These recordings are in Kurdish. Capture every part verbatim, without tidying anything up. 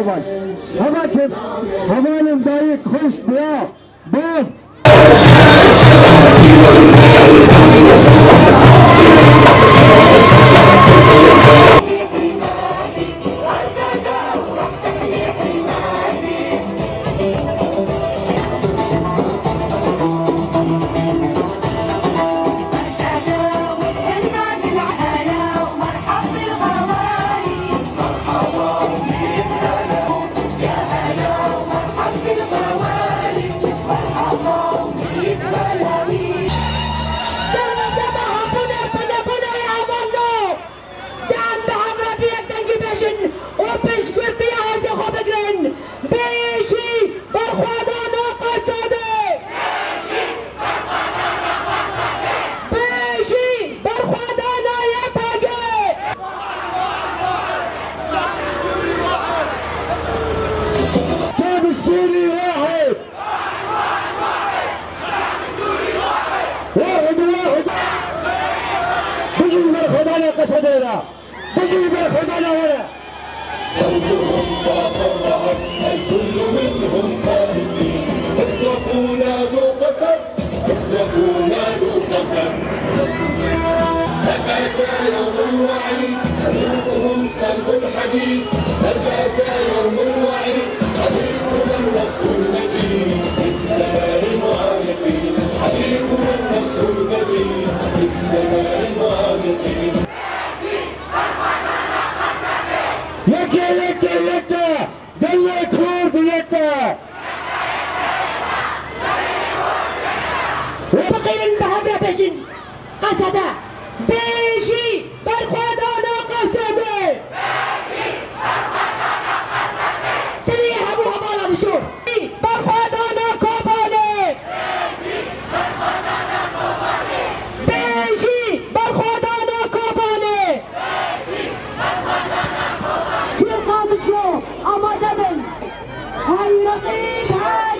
Hevalên, hevalên dayik, xwişk, bira, bav. Dem bi hev re bi yek dengî bêjin û piştgirtiya hêzê xwe bigirin. Bijî berxwedana Qesedê! Bijî berxwedana Y P G! Şe'b Sûrî wahid! Wahid, wahid! Bijî berxwedana Qesedê re! Bijî berxwedana we re! صوتهم تضرعت، الكل منهم خائفين. قصف ونادوا قسم، قصف ونادوا قسم. قد أتى يوم الوعيد، حليفهم سلب الحديد. قد أتى يوم الوعيد، حليفنا النصر المجيد، في السماء معانقين. حليفنا النصر المجيد، في السماء معانقين. Yeke, yeke, yeke! Gelê Kurd yeke! Biqîrin bi hev re bêjin, Qesede! Bijî berxwedana Qesedê! Tiliyê hemû hevala bişo! Berxwedana Kobanê! Bijî berxwedana Kobanê! Tirka Dicle, amade bin! Hey reqîb, hey!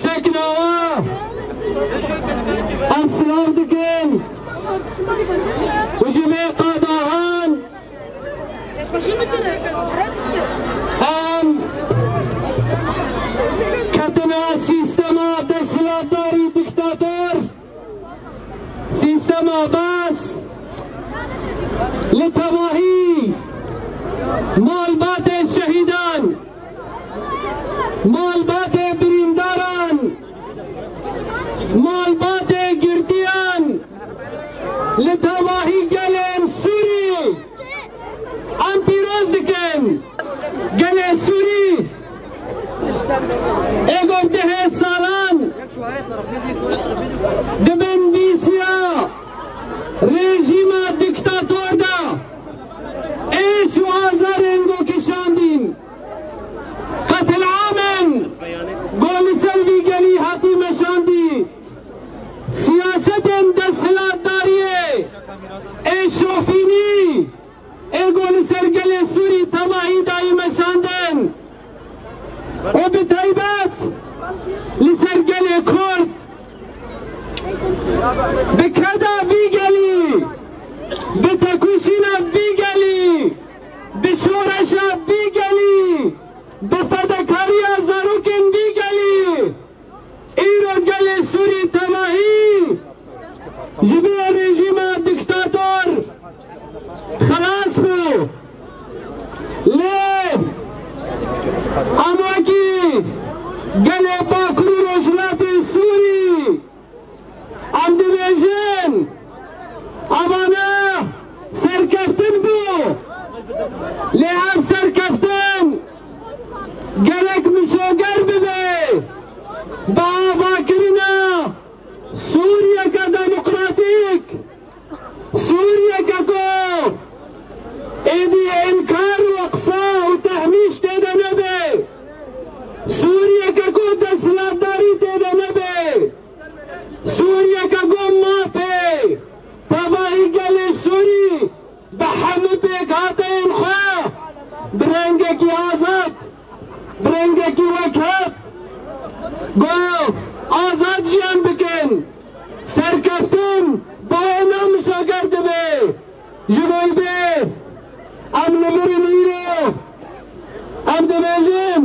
Seknawa, em silav dikin û ji vê qadahan em ketine sîstema desthilatdarî diktator, sîstema Baas, li tevahî malbatê şehîdan, malbatê birîndaran, malbatê girtiyan, li tevahî gelên Sûrî. Em pîroz dikin. Gelê Sûrî ê ku dehê salan di bin bîsiya rejîma diktator de Lê ev serkeftin gerek misoger bibe bi avakirina Sûriyeke demokratîk, Sûriyeke ku êdî înkar û qisa û tehmîş tê de nebe, Sûriyeke ku desthilatdarî tê de nebe, Sûriyeke ku mafê tevahî gelê Sûrî bi hemû pêkhateyên xwe bi rengekî azad, bi rengekî wekhev ku azad jiyan bikin. Serkeftin bo wê ne misoger dibe. Ji bo vê em li vir in îro. Em dibêjin,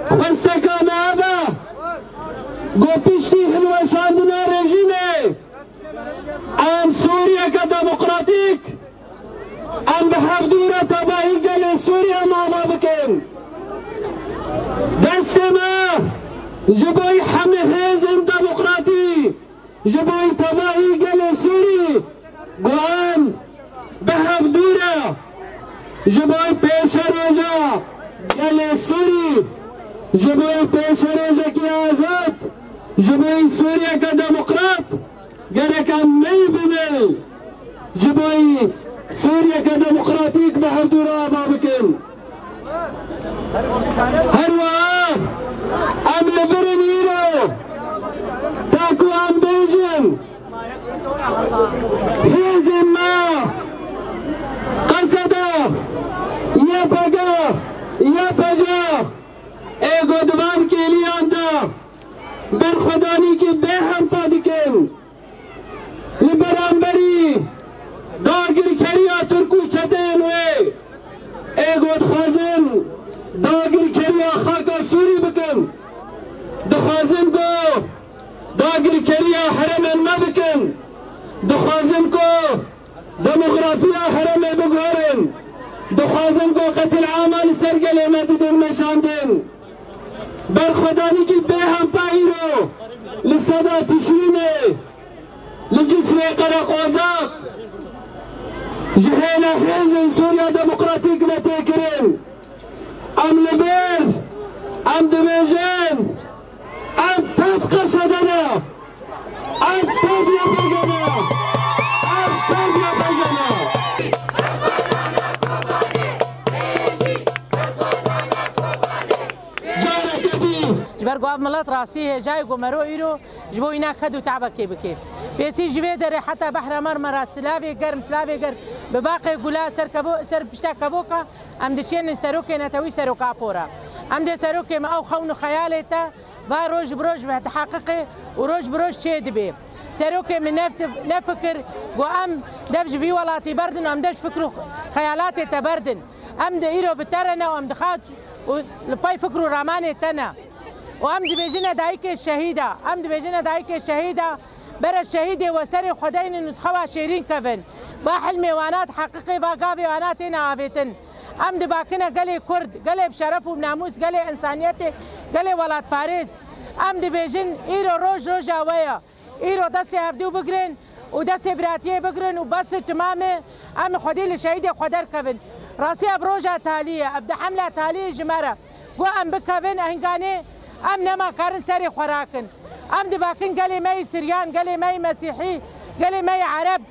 xwesteka me ev e ku piştî hilweşandina rejîmê em Sûriyeke demokratîk, em bi hevdû re tevahî gelê Sûrî em ava bikin. Destê me ji bo hemî hêzên demokratî, ji bo tevahî gelê Sûrî, ku em bi hevdû re ji bo pêşerêja gelê Sûrî, ji bo pêşerêjekî azad, ji bo Sûriyeke demokrat, gerek em mil bi mil ji bo Sûriyeke demokratîk bi hevdû re ava bikin. Her wiha em li vir in îro, ta ku em bêjin, hêzên me, Qeseda, Y P G, Y P J, ê ku di van kêliyan de berxwedanîkî bêhempa dikin. Li beramberî dagirkeriya Tirk û çeteyên wê, ê ku dixwazin dagirkeriya xaka Sûrî bikin, dixwazin ku dagirkeriya herêmên me bikin, dixwazin ku demografiya herêmê biguherin, dixwazin ku qetilama li ser gelê me didin meşandin. Berxwedanîkî bêhempa îro li seda Tişrînê li cisrê Qereqozaq ji hêla hêzên Sûriya Demokratîk ve tê kirin. Em li vir, em dibêjin, em tev Qesede ne, em tev Y P G ne, em tev Y P J ne. Careke dî. Ji ber ku ev milet rastî hêjayê ku mero îro ji bo îna ked û tabekê bike. Pêsî ji vê derê heta behra me rastî lavê germ, silavê germ, bi baqê gula ser kebo-, ser pişta kevoka, em dişênin serokê netewî, seroka Apo re. Em dê serokê me ew xewn û xeyalê te va roj bi roj ve diheqiqê û roj bi roj çê dibe. Serokê min nef-, nefikir, got, em dev ji vî welatî berdin, em dev ji fikr û xeyalatê te berdin. Em di îro bi te re ne û em di xaç û li pey fikr û ramanê te ne. Û em dibêjine dayikê şehîda, em dibêjine dayikê şehîda, bere şehîdê we serê xwe deynin û di xewa şêrîn kevin. Va hilmê wana diheqiqê, va gavê wana têne avêtin. Em dibakine gelê Kurd, gelê bi şeref û bi namûs, gelê însaniyetê, gelê welatparêz. Em dibêjin, îro roj roja we ye. Îro destê hevdû bigrin û destê biratiyê bigrin û bes û timam e. Em xwedî li şehîdê xwe derkevin. Rastî ev roja talî ye, ev di hemla talî ye ji me re. Got em bikevin, hinganê em nema karin serê xwe rakin. Em dibakin gelê me yî Siryan, gelê me yî Mesîhî, gelê me yî Ereb.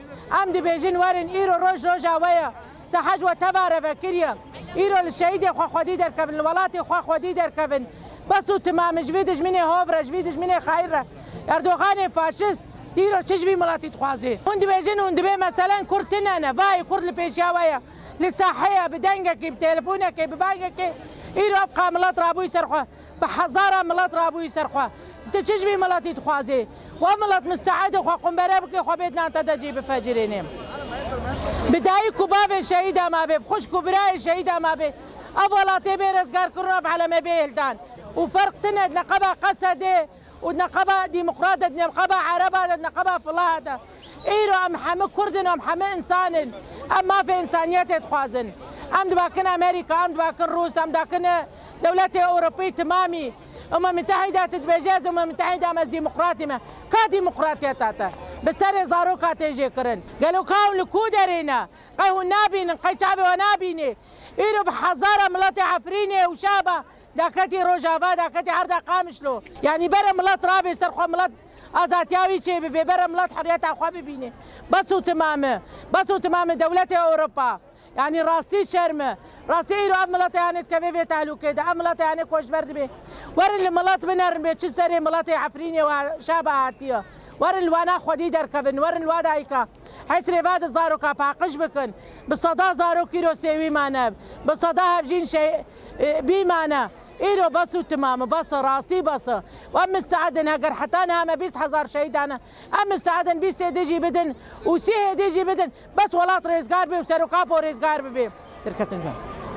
Em dibêjin werin îro roj roja we ye. Sehec we teva re vekiriye. Îro li şehîdê xwe xwedî derkevin, li welatê xwe xwedî derkevin. Bes û timam e, ji vî dijminê hov re, ji vî dijminê xayîr re. Erdoganê faşist, tu îro çi ji vî miletî dixwazê? Hûn dibêjin, hûn dibê meselen Kurd tune ne. Vayê Kurd li pêşiya we ye. Li sahê ye, bi dengekê, bi telefonekê, bi bangekê. Îro ev qa milet rabûyî ser xwe. Bi hezara milet rabûyî ser xwe. Tu çi ji vî miletî dixwazî? Wa milet misteedê xwe qumbere bike, xwe bêt nan te de cî bifecirênê. Bi dayik û bavê şehîda me bê, bi xwişk û birayê şehîda me bê. Ev welatê bê rezgar kirin, ev eleme bê hildan. Û ferq tine di neqeba Qesedê û di neqeba demokrat de, di neqeba Ereba de, di neqeba Filaha de. Îro em hemû Kurd in, em hemû însan in. Em mafê însaniyetê dixwazin. Em dibakin Amerîka, em dibakin Rûs, em dibakin dewletê Ewropî timamî. Umem Mitehîda tu dibêje ez Umem Mitehîda me, ez demokratî me. Ka demokratiyeta te? Bi serê zaroka tê jê kirin. Gelo ka hûn li ku derê ne? Qey hûn nabînin, qey çavê we nabînê? Îro bi hezara miletê Efrînê û Şaba daketî Rojava, daketî erda Qamişlo. Yanî bere milet rabê ser xwe, milet azatiya wî çê bibê, bere milet huriyeta xwe bibîne. Bes û timam e. Bes û timam e dewletê Ewropa. Yanî rastî şerm e. Rastî îro ev miletê yanê dikeve vê tehlûkê de, ev miletê yanê koçber dibê. Werin li milet binerin bê çi serê miletê Efrînê û Şaba hatiye. Werin li wana xwedî derkevin, werin li wa dayika. Hesrê va di zaroka paqij bikin. Bi seda zarok îro sêwî mane. Bi seda hevjîn şey, e, bî mane. Îro bes û timam e, bes e, rastî bes e. Em misteedin, eger heta niha me bîst hezar şehîd dane, em misteedin bîst hêdî jî bidin û sî hêdî jî bidin. Bes welat rêzgar bê û seroka po rêzgar bibê. Derketin can.